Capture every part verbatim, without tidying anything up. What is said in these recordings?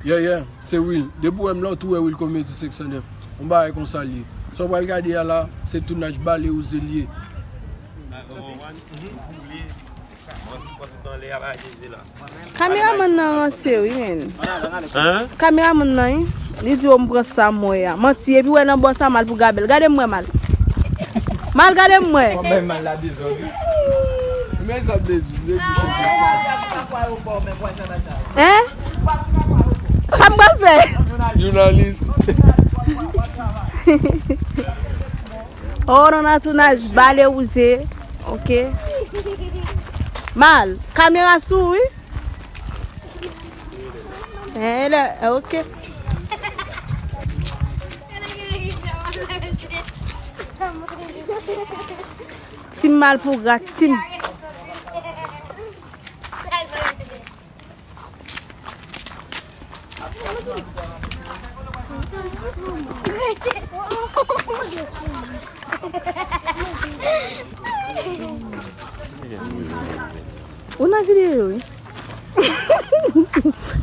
Yeah, yeah, se Will. Depi w wè m la, w tou wè Will Comedy senk san nèf. Yon bagay konsa l ye. Sa w pral gade a la, se tounaj Bale Wouze l ye. Kameramann nan ranse wi, menn. Kameramann nan, wi. Li di, "O, m pran sa m wè a." Manti, epi wè nan bò sa, Mal pou Gabèl. Gade m wè, Mal. Mal, gade m wè. Men sa m te di, m te di, Hein? Sa m pral fè? Jounalis. Oh, nou nan tounaj Bale Wouze. Ok. Mal, kamera sou, wi. Eh, lè, eh, ok. Team Malpougra, team. Ou nan videyo, wi.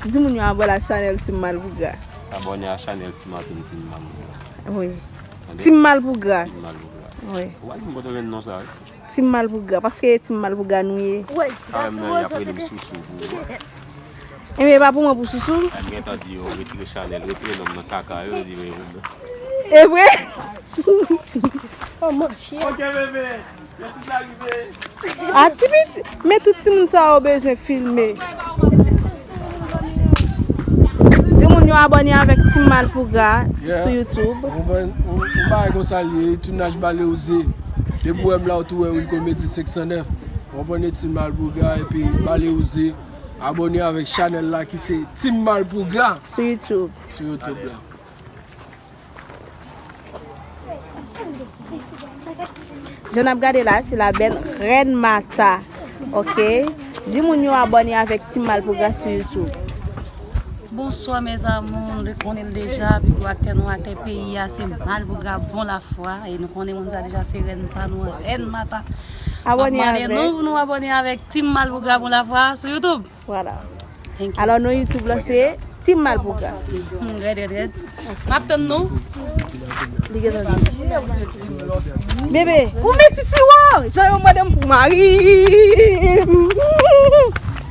Di moun yo abòne a chanèl Team Malpougra. Abòne a chanèl Team Antoine, Team Malpougra. Wi. Tande? Team Malpougra. Team Malpougra. Wi. Ou pa di m kote w jwenn non sa, wi. Team Malpougra, paske e Team Malpougra nou ye. Sa menm nan y ap rele m sousou pou ou. Enben, e pa pou mwen pou sousou. Ay, m gentan di yo retire chanèl, retire non m nan kaka, yo di men yo. E vre? Oh, mon chè. Ok, bebe. Mèsi sa rive. A ti piti, men tout timoun sa yo bezwen filme. Di moun yo abòne avèk Team Malpougra sou YouTube. Yon bagay konsa l ye, tounaj Bale Wouze. Depi w wè m la, w tou wè Will Comedy senk san nèf. W konprann, Team Malpougra epi Bale Wouze. Abòne avèk chanèl la ki se Team Malpougra. Sou YouTube. Sou YouTube la. Jan n ap gade la, se la bèl Rèn Mata. Ok. Di moun yo abòne avèk Team Malpougra sou YouTube. Bonswa, mes amours. Nou te konnen l deja, pi gwo aktè nou, aktè peyi a, se Malpougra, bon lafwa. E nou konnen moun sa deja, se rèn pa nou, Rèn Mata. Abòne avèk. N ap mande nou pou nou abòne avèk Team Malpougra, bon lafwa, sou YouTube. Vwala. Thank you. Alò, non YouTube la se Team Malpougra. Hmm, rèd, rèd, rèd. M ap tann nou. Li gentan vini. Bebe, ou meti siwo! Jan yo mande m pou mari.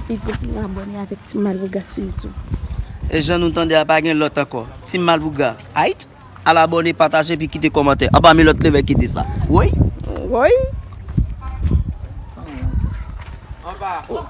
Li di pou nou abòne avèk Team Malpougra sou YouTube. E jan nou tande a, pa gen lòt ankò. Team Malpougra. Aight? Al abòne, pataje, epi kite kòmantè. Anba men lòt leve kite sa. Woy. Woy. Anba.